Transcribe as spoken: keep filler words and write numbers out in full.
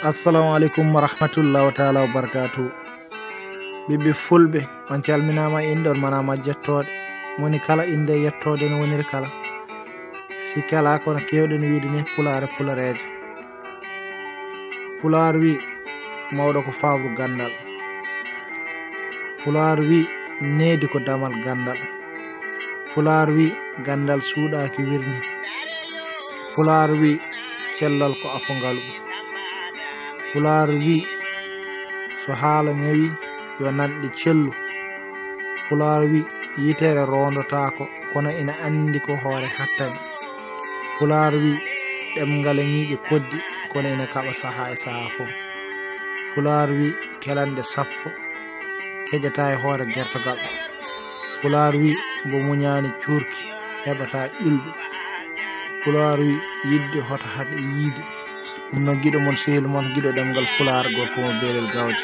Assalamu aleykum wa rahmatullahi taala wa barakatuh. Ɓiɓɓe fulɓe, on calminaama, inɗon manaama jettooɗe. Moni kala innde e yettoode no woniri kala. Sikke alaa, kono keewɗen wiide ni, Pulaar e Pulareeje. Pulaar wi, mawɗo ko fawru ganndal. Pulaar wi, needi ko damal ganndal. Pulaar wi, ganndal suuɗaaki wirni. Pulaar wi, cellal ko afo ngalu. Pulaar wi, so haala ñawi, yo nanɗe cellu. Pulaar wi, yitere roondotaako, kono ina anndi ko hoore hattani. Pulaar wi, ɗemngal e ñiiƴe koddi, kono ina kaɓa sahaa e sahaa fof. Pulaar wi, kelanɗe sappo keƴata e hoore gertogal. Pulaar wi, mbo muñaani cuurki, heɓata ƴulɓe. Pulaar wi, yiɗde hoto haɗe yiide. Ɗum noon, giɗo mon, sehil mon, giɗo ɗemngal Pulaar, gorko mo Beelel Gawde.